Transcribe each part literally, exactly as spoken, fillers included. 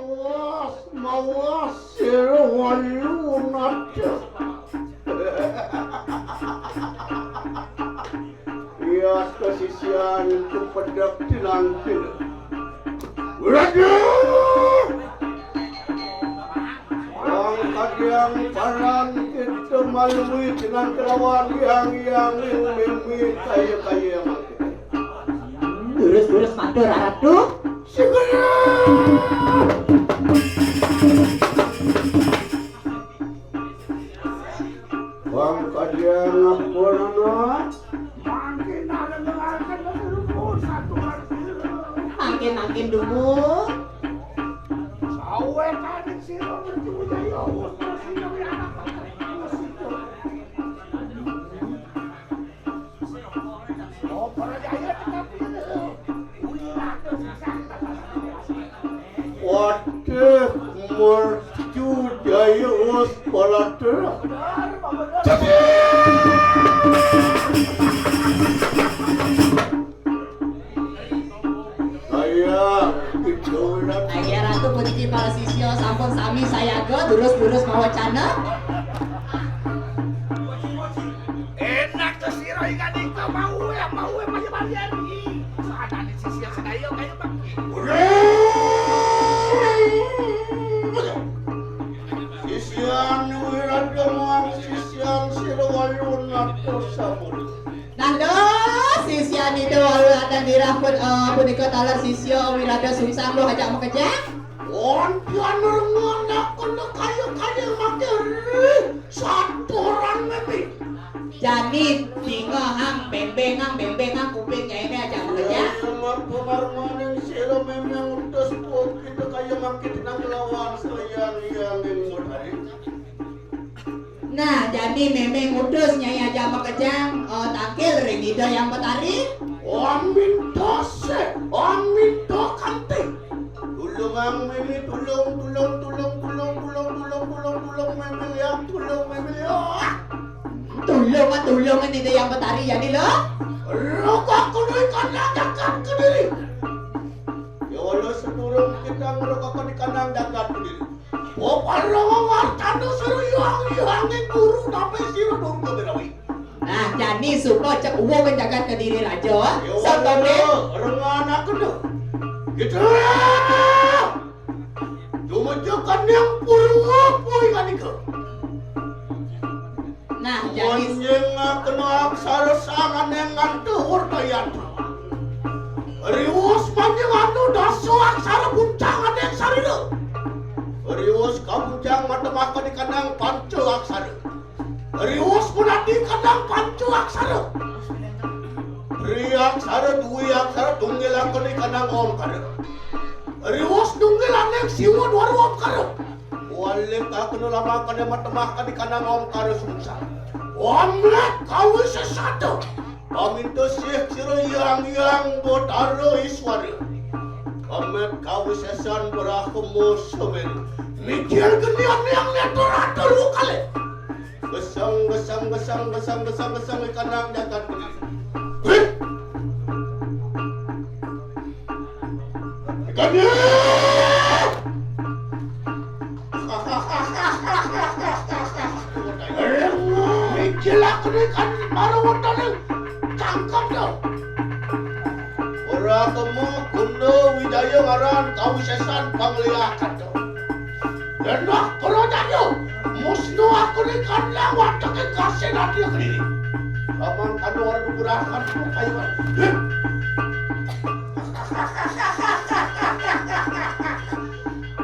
Mawas, mawas, sira walu nata. Iya, kasisian itu pedek tinangkil. Raja! Wang kadiang paran kita malui dengan kelawan yang yang mimi kaya-kaya mati. Terus-terus matur, Ratu. Segera! Wang kadiang ngapun anak. Mangkin ada dengarkan betul pun satu lagi. Mangkin-mangkin dulu. Sawe kaning sira berjumpa ya Allah. Waduh, mercu jaya us palater. Saya itu. Ayo Ratu, puniki para sisya sampun sami sayaga, durus-durus mawacana. Enak to sira ingkang nika mau ya, mau ya, mau ya, mau ya. Ih, sadane sisya sedaya kaya mangke. Sisyan Wiradamuang, sisyan sira walu natur sampun. Nah, lho, sisyan itu walu akan dirahput, eh, punika taler sisya Wirada Sungsang, lho, ajak makejang. Wonten rengan aku nekaya kaya mangke. Saturan mati. Jani dingehang, bembengang, bembengang kuping nyaine aja makejang. Semua pemarmaning sira memang utus puak kita kaya mangke tinang kelawan sayang yang yang modari. Nah, jani memang utus nyai aja makejang, eh, tangkil ring Ida Yang Betari. Amin dase, amin dokanti. Tulungang mimi, tulung, tulung, tulung, tulung, tulung, tulung, tulung, tulung, mimi liang, tulung, mimi liang. Tulung, tulung, ini Ida Yang Betari, jani lho. Rogo kudu ikan jagat kediri. Ya Allah, sedurung kita ngerogokan di kandang jagat kediri. Oh, para wartana sira yuang-yuanging guru, tapi sira durga berawi. Nah, jani suka cek uwung jagat kediri raja. Ya, sapa Allah, rengan aku tu. Gitu. Cuma jokan yang purwa poi kanika. Nah, jani manjing kena aksara sangane ngantuh urdayantra. Riwus manjing anu dasa aksara puncanganing sarira. Riwus kapuncang matemah kadi kanang panca aksara. Riwus punadi kanang panca aksara. Ri aksara, dwi aksara, tunggil akene kanang omkara. Riwus tunggil aning siwa dwara omkara. Walih kakena lamang kene matemah kadi kanang omkara sungsang. Amet kawisesata. Paminta sih sira yang yang Batara Iswara. Amet kawisesan Brahma Semeru. Mikir geni ane yang netra atur kalih. Gesang, gesang, gesang, gesang, gesang, gesang, ikanang jagat geni. Heh! Ikannya! Mikil aku ni kan baru wetone cangkem to. Ora temu Gunda Wijaya ngaran kawisesan pangliakan to. Lenah kula janyo, musnu aku ni kandang wateking kasih dadi kediri. Amang kandung ora dugurakan kayuan. Heh!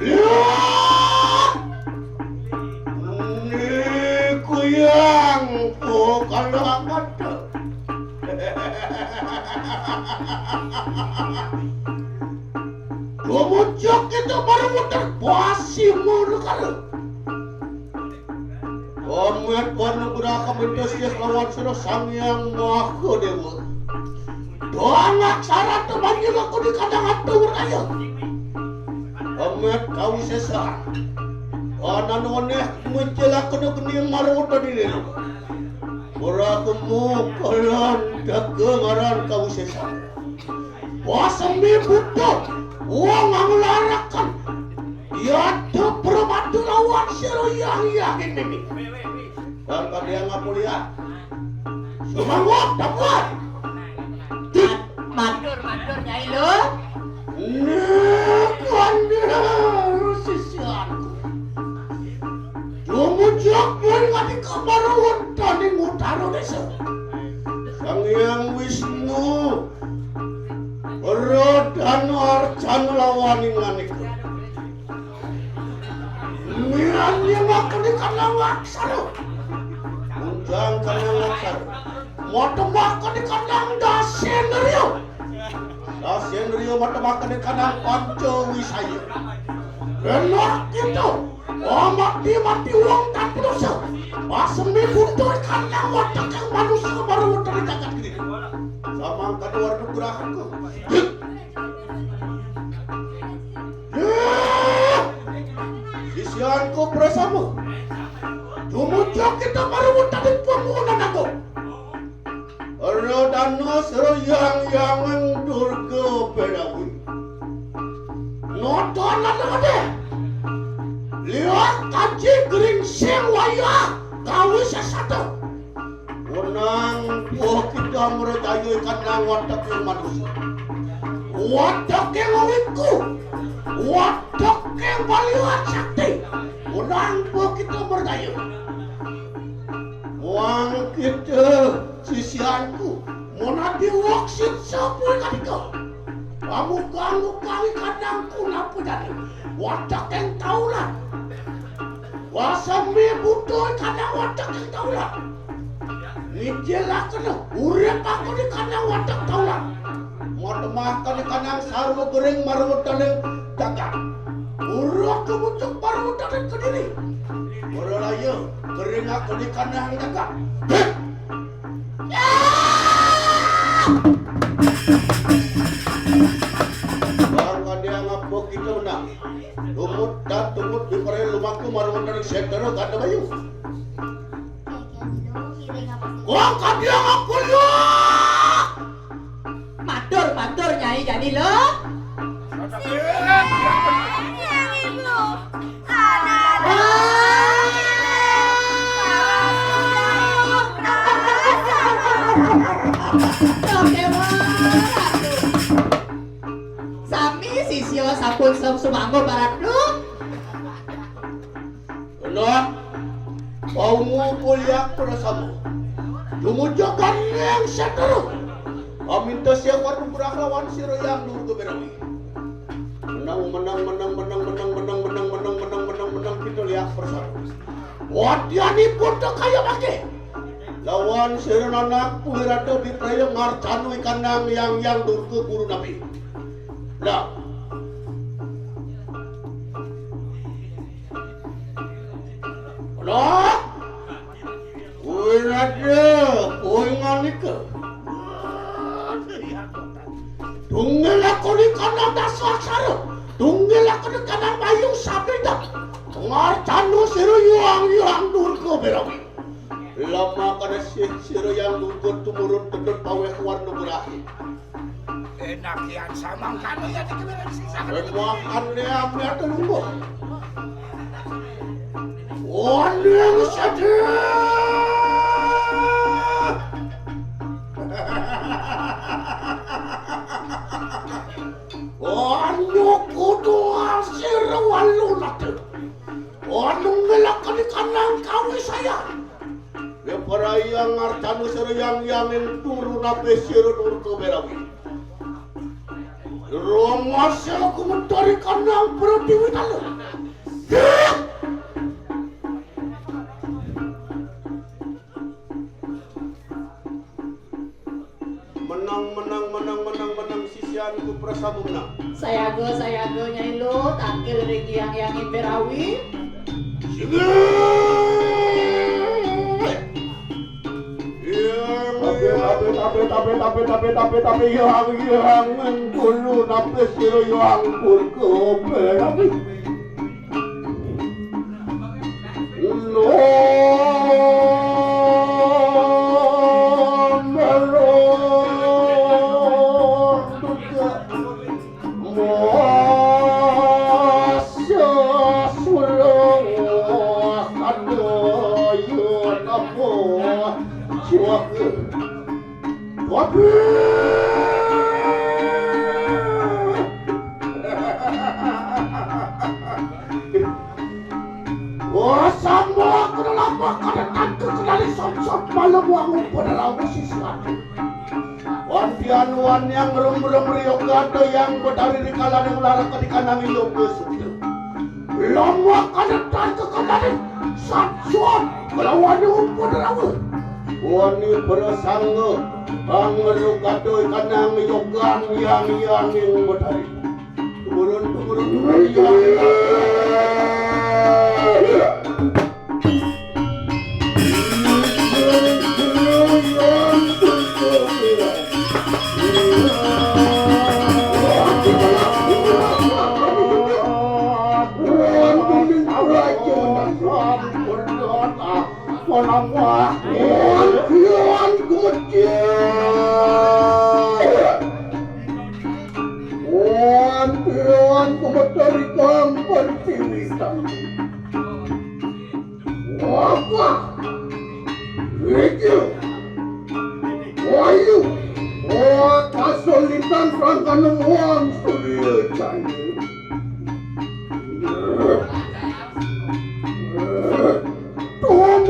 Iya! Niku yang kok kalau angkat. Gumujuk itu baru muter basi mulu kalau. Amet panugraha minta sih lawan sira Sang Hyang Maha Dewa. Doang aksara tu banjir aku di kandang atu berkaya. Amet kawisesan. Anan weneh muncul aku nu geni marang uta diri. Ora kemu kalan dagang aran kawisesan. Wasemi buta wong anglarakan. Ini nih. Bang Kadéang apa lihat? Sumangot, dapat. Matur, matur, Nyai Luh. Nah, kandhang sisianku. Jumujug kowe nganti kamaruwun daning Utara Desa. Sang Hyang Wisnu, Radana Arjana lawaning manika. Mian yen aku di kandhang aksara. Unjang kandhang aksara. Matemaken di kandhang Dasendriya. Dasendriya matemaken di kandhang Panca Wisaya. Benar kita. Mati-mati wong tanpa dosa. Pasemi butuh kandhang watek yang manusia baru dari jagat ini. Sama kadu warna gerahanku. Yah! Sisianku prasama. Jumujug kita baru tadi pembunuhan aku. Radana sira yang yangen Durga Belawi. Nata nata nata. Liwat kaji gering sing wayah kawi sesata. Wenang buah kita merjaya kandang watek yang manusia. Watek yang awiku. Watek yang baliwat sakti. Wenang buah kita merjaya. Wang kita sisianku. Monadi waksit sapuin kadika. Kamu ganggu kawi kandangku napa jani. Watek yang taulan. Wasami butuh kandang watek yang taulan. Nijilakena urip aku di kandang watek taulan. Modemahken di kandang sarwa gering marwetaning jagat. Urip kumucuk marwetaning kediri. Ora laya gering aku di kandang jagat. Heh! Bang Kadya ngapa kita menang? Tumut dan tumut di pare lumaku marwetaning setara kanda bayu. Wong kadya ngampulya. Matur, matur, Nyai Jani lho. Sami sisya sampun sem-, sumangga paratu. Nah, paungu kulyak prasama. Jumujugan yang seteru. Paminta siapa nugrah lawan sira yang Durga Berawi. Menang, menang, menang, menang, menang, menang, menang, menang, menang, menang, menang, kita lihat bersama. Wadianipun to kaya mangke. Lawan sira nanak wirata dipraya ngarcanu ikandang yang yang Durga guru nabi. Lah. Lah. Wirata, kowe nganika. Tunggil aku di kandang dasar sara. Tunggil aku di kandang bayu sabeda. Ngarcanu sira yuang-yuang Durga Berawi. Lama kada sih sira yang Durga tumurun tendut paweh warna berahi. Enak yang samang kanu ya dikeberan sisa. Makan dia ambil telunggu. Wanding sedih. Wanding kudu asir walu nate. Wanding ngelakan kanang kawi saya. Leparaya ngartanu sira yang yangin turu nape sira Durga Berawi. Rama sira kumentari kanang pratiwi talu. Menang, menang, menang, menang, menang, sisianku prasama menang. Sayaga, sayaga, Nyai Luh, tangkil ring yang yangin Berawi. Sini. Tapi, tapi, tapi, tapi, tapi, tapi, tapi, tapi, yang, yang, dulu, tapi, sira, yang, pun, ke, tapi. Oh, sama kena lapak kada tangke kenali sop-sop malam wangun pada rawa sisian. Wan pian wan yang rum-rum rio gado yang bedari di kalaning lara kadikanang yoga suda. Lama kada tangke kenali sop-sop kelawan umpun rawa. Wani prasangga pangelu gado ikanang yogan yang yang yang bedari. Turun, turun, turun. Wan pian kumeter ikam pertiwi sami. Wapah. Wikil. Wayu. Wah, kasulitan rangkaning wang surya cahya. Tuhan,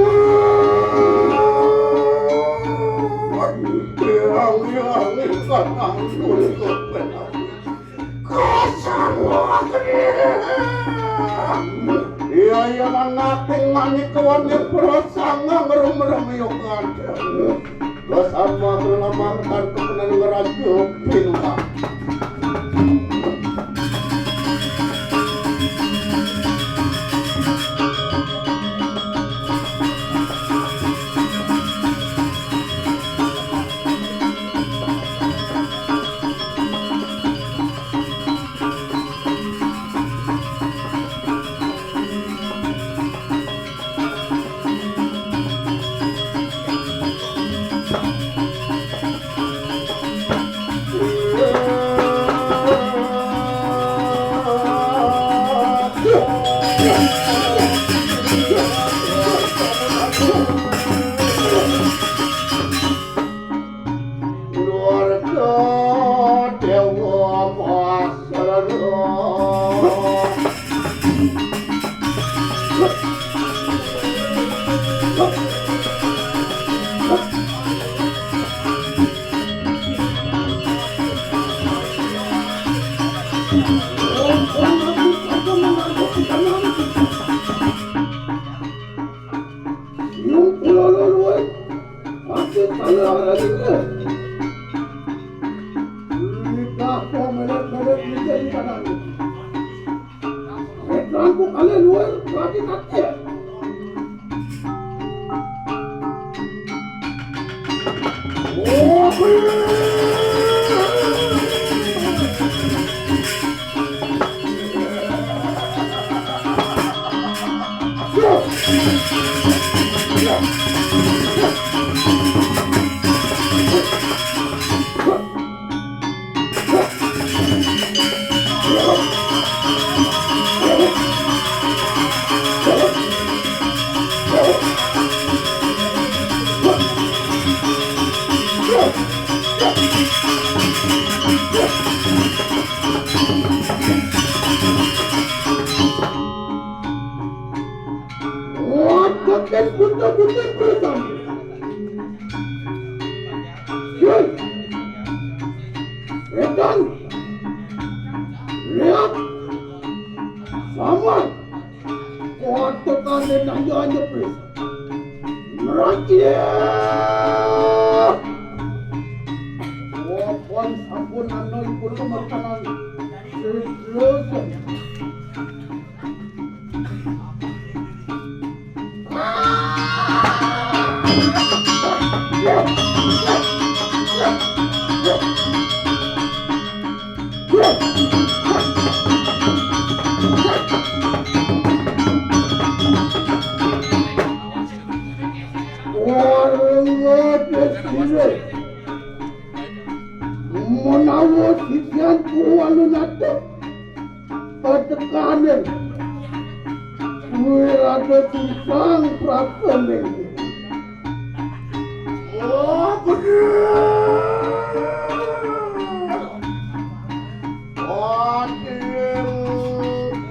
yang, yang, yang, Kasar. Iya, iya, mangating manik kawan di perasaan ngerem-rem yokan. Kasar, makan kepenan ngerajuk pindah. Durga Dewa Basara. Yung pulo luluan. Pasti talo lagi. Lidah ko melet-melet lidah di kanan. Metrangku kali luar, berarti kaki. Oh, Wah, kakek buta-buta pertama. Yoi. Edan. Lihat. Sama. Kuat tekan dan hanya-hanya pertama. Merancis. Wah, pon sampun anu ibu teman kanan. Terus. Menawa titiang kudu alun adoh patekaning wirata sungsang prapta mengko. Oh, bener.